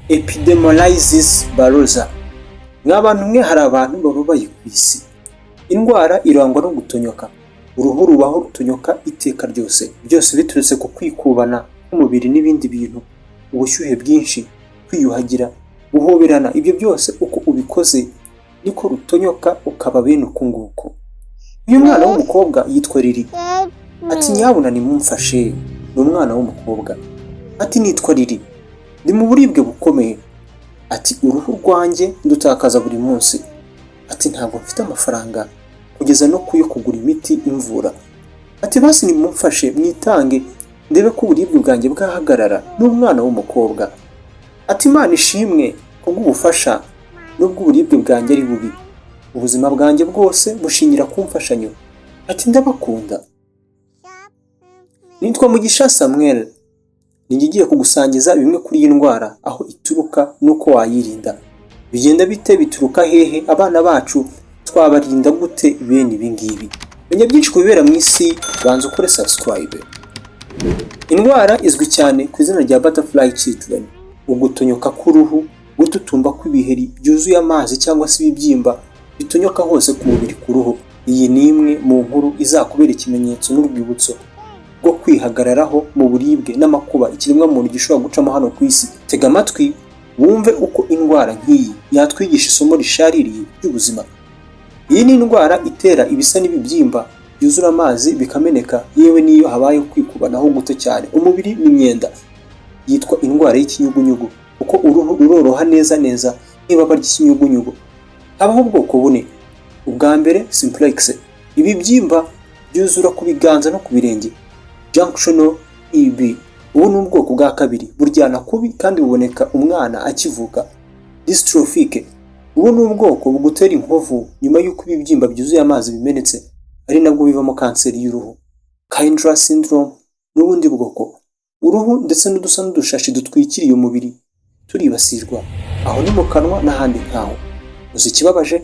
Epidermolysis bullosa. Mwa bantu mwe, hari abantu bababaye ku isi. Indwara irangwa no gutonyoka, uruhu rubaho rutonyoka iteka ryose, byose biturutse ku kwikubana k'umubiri n'ibindi bintu, ubushyuhe bwinshi, kwiyuhagira, guhoberana, ibyo byose uko ubikoze niko rutonyoka ukaba bene uku nguku. Uyu mwana w'umukobwa yitwa Lili. Ati: "Nyabuna nimumfashe." Ni umwana w'umukobwa. Ati: "Nitwa Lili, ndi mu buribwe bukomeye." Ati: "Uruhu rwanjye ndutakaza buri munsi." Ati: "Ntabwo mfite amafaranga kugeza no kuyo kugura imiti imvura." Ati: "Basi nimumfashe mwitange ndebe ko uburibwe bwanjye bwahagarara." Ni umwana w'umukobwa. Ati: "Imana ishimwe kubw'ubufasha, nubwo uburibwe bwanjye ari bubi. Ubuzima bwanjye bwose bushingira ku mfashanyo." Ati: "Ndabakunda." Nitwa Mugisha Samuel, ninjye ugiye kugusangiza bimwe kuri iyi ndwara, aho ituruka n'uko wayirinda. Bigenda bite? Bituruka hehe? Abana bacu twabarinda gute bene ibi ngibi? Menya byinshi ku bibera mu isi, banza ukore subscribe. Indwara izwi cyane ku izina rya butterfly children, ugutonyoka k'uruhu, gututumba kw'ibiheri byuzuye amazi cyangwa se ibibyimba bitonyoka hose ku mubiri, ku ruhu. Iyi ni imwe mu nkuru izakubera ikimenyetso n'urwibutso rwo kwihagararaho mu buribwe n'amakuba ikiremwamuntu gishobora gucamo hano ku isi. Tega amatwi wumve uko indwara nk'iyi yatwigisha isomo rishaririye ry'ubuzima. Iyi ni indwara itera ibisa n'ibibyimba byuzura amazi bikameneka, yewe n'iyo habayeho kwikubanaho guto cyane umubiri n'imyenda. Yitwa indwara y'ikinyugunyugu kuko uruhu ruroroha neza neza nk'ibaba ry'ikinyugunyugu. Habaho ubwoko bune. Ubwa mbere, simplex, ibibyimba byuzura ku biganza no ku birenge. Junctional EB, ubu ni ubwoko bwa kabiri, buryana kubi kandi buboneka umwana akivuka. Dystrophic, ubu ni ubwoko bugutera inkovu nyuma y'uko ibibyimba byuzuye amazi bimenetse, ari nabwo bivamo kanseri y'uruhu. Kindler syndrome n'ubundi bwoko, uruhu ndetse n'udusa n'udushashi dutwikiriye umubiri turibasirwa, aho ni mu kanwa n'ahandi nkaho. Gusa ikibabaje,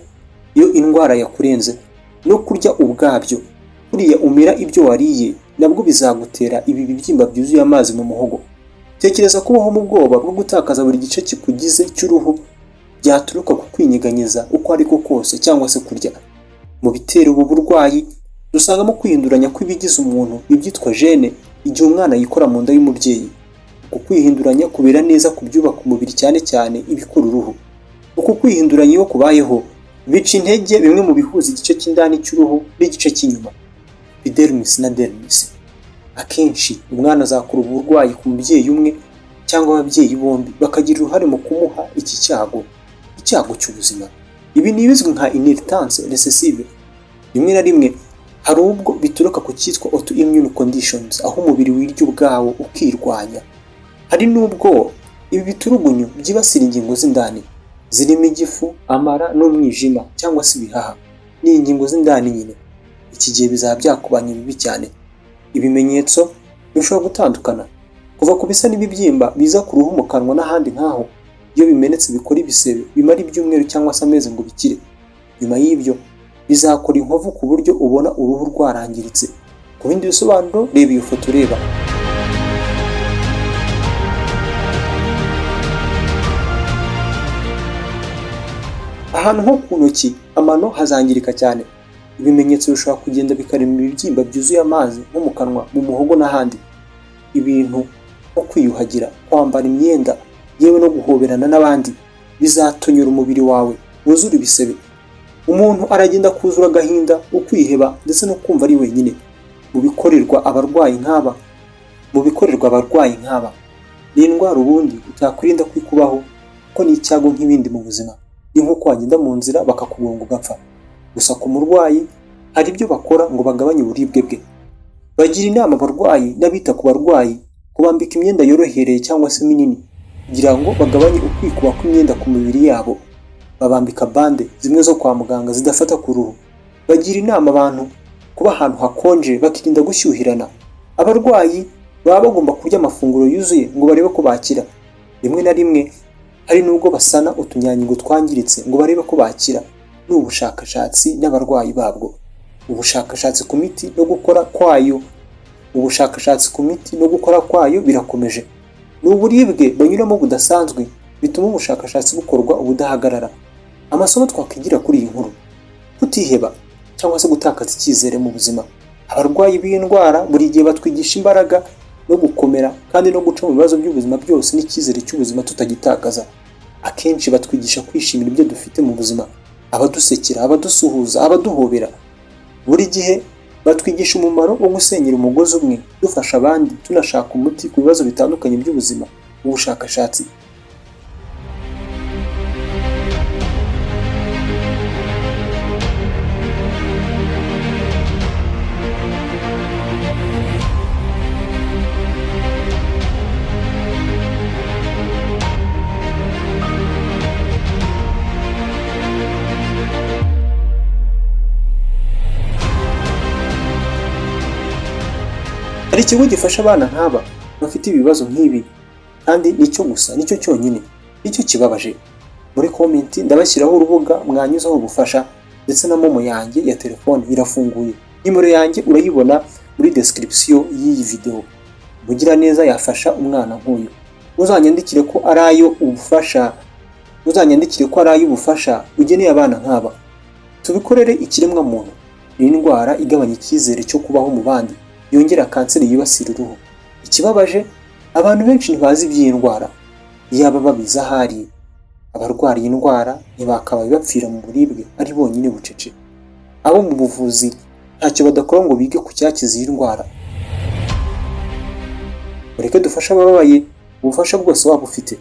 iyo indwara yakurenze, no kurya ubwabyo, kuriya umira ibyo wariye, nabwo bizagutera ibi bibyimba byuzuye amazi mu muhogo. Tekereza kubaho mu bwoba bwo gutakaza buri gice kikugize cy'uruhu byaturuka ku kwinyeganyeza uko ariko kose cyangwa se kurya. Mu bitera ubu burwayi dusangamo kwihinduranya kw'ibigize umuntu, ibyitwa gene, igihe umwana yikora mu nda y'umubyeyi. Uku kwihinduranya kubera neza ku byubaka umubiri, cyane cyane ibikora uruhu. Uku kwihinduranya iyo kubayeho bica intege bimwe mu bihuza igice cy'indani cy'uruhu n'igice cy'inyuma, epidermis na dermis. Akenshi umwana azakura ubu burwayi ku mubyeyi umwe cyangwa ababyeyi bombi bakagira uruhare mu kumuha iki cyago, icyago cy'ubuzima. Ibi ni ibizwi nka inheritance recessive. Rimwe na rimwe hari ubwo bituruka ku cyitwa autoimmune conditions, aho umubiri wirya ubwawo ukirwanya. Hari n'ubwo ibi biturugunyu byibasira ingingo z'indani zirimo igifu, amara n'umwijima cyangwa se ibihaha. Ni ingingo z'indani nyine. Iki gihe bizaba byakubanye bibi cyane. Ibimenyetso bishobora gutandukana, kuva ku bisa n'ibibyimba biza ku ruhu, mu kanwa n'ahandi nk'aho. Iyo bimenetse bikora ibisebe bimara ibyumweru cyangwa se amezi ngo bikire. Nyuma y'ibyo bizakora inkovu ku buryo ubona uruhu rwarangiritse. Ku bindi bisobanuro reba iyo foto ureba. Ahantu nko ku ntoki, amano hazangirika cyane. Ibimenyetso bishobora kugenda bikarema ibibyimba byuzuye amazi nko mu kanwa, mu muhogo n'ahandi. Ibintu nko kwiyuhagira, kwambara imyenda, yewe no guhoberana n'abandi bizatonyora umubiri wawe wuzura ibisebe. Umuntu aragenda akuzura agahinda, ukwiheba ndetse no kumva ari wenyine. Mu bikorerwa abarwayi nk'aba, mu bikorerwa abarwayi nk'aba, ni indwara ubundi utakwirinda kwikubaho kuko ni icyago nk'ibindi mu buzima. Ni nk'uko wagenda mu nzira bakakugonga ugapfa. Gusa ku murwayi hari ibyo bakora ngo bagabanye uburibwe bwe. Bagira inama abarwayi n'abita ku barwayi kubambika imyenda yorohereye cyangwa se minini kugira ngo bagabanye ukwikuba kw'imyenda ku mibiri yabo. Babambika bande zimwe zo kwa muganga zidafata ku ruhu. Bagira inama abantu kuba ahantu hakonje, bakirinda gushyuhirana. Abarwayi baba bagomba kurya amafunguro yuzuye ngo barebe ko bakira. Rimwe na rimwe hari n'ubwo basana utunyangingo twangiritse ngo barebe ko bakira. Ni ubushakashatsi n'abarwayi babwo. Ubushakashatsi ku miti no gukora kwayo, ubushakashatsi ku miti no gukora kwayo birakomeje. Ni uburibwe banyuramo budasanzwe. Bituma ubushakashatsi bukorwa ubudahagarara. Amasomo twakwigira kuri iyi nkuru: kutiheba cyangwa se gutakaza icyizere mu buzima. Abarwayi b'iyi ndwara buri gihe batwigisha imbaraga no gukomera, kandi no guca mu bibazo by'ubuzima byose n'icyizere cy'ubuzima tutagitakaza. Akenshi batwigisha kwishimira ibyo dufite mu buzima, abadusekera, abadusuhuza, abaduhobera. Buri gihe batwigisha umumaro wo gusenyera umugozi umwe, dufasha abandi, tunashaka umuti ku bibazo bitandukanye by'ubuzima. Ubushakashatsi. Hari ikigo gifasha abana nk'aba bafite ibibazo nk'ibi, kandi nicyo gusa, nicyo cyonyine, nicyo kibabaje. Muri comment ndabashyiraho urubuga mwanyuzaho ubufasha, ndetse na MoMo yanjye ya telefone irafunguye. Nimero yanjye urayibona muri description y'iyi video. Mugiraneza yafasha umwana nk'uyu, uzanyandikire ko ari ayo ubufasha, uzanyandikire ko ari ay'ubufasha ugeneye abana nk'aba. Tubikorere ikiremwa muntu. Ni indwara igabanya icyizere cyo kubaho mu bandi, yongera kanseri yibasira uruhu. Ikibabaje, abantu benshi ntibazi iby'iyi ndwara. Iyaba babizi ahari, abarwara iyi ndwara ntibakabaye bapfira mu buribwe ari bonyine bucece. Abo mu buvuzi ntacyo badakora ngo bige ku cyakiza iyi ndwara. Mureke dufashe abababaye. Ubufasha bwose waba ufite,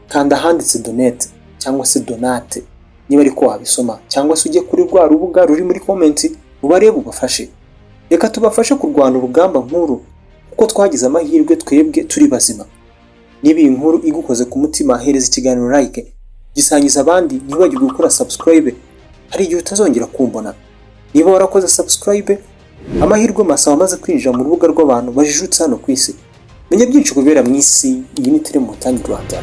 kanda ahanditse donate cyangwa se donate niba ariko wabisoma, cyangwa se ujye kuri rwa rubuga ruri muri comment, ubarebe, ubafashe. Reka tubafashe kurwana urugamba nk'uru, kuko twagize amahirwe twebwe turi bazima. Niba iyi nkuru igukoze ku mutima, hereza ikiganiro like, gisangiza abandi, ntiwibagirwe gukora subscribe. Hari igihe utazongera kumbona. Niba warakoze subscribe, amahirwe masa wamaze kwinjira mu rubuga rw'abantu bajijutse hano ku isi. Menya byinshi kubera mu isi. Iyi ni Telemontagne Rwanda.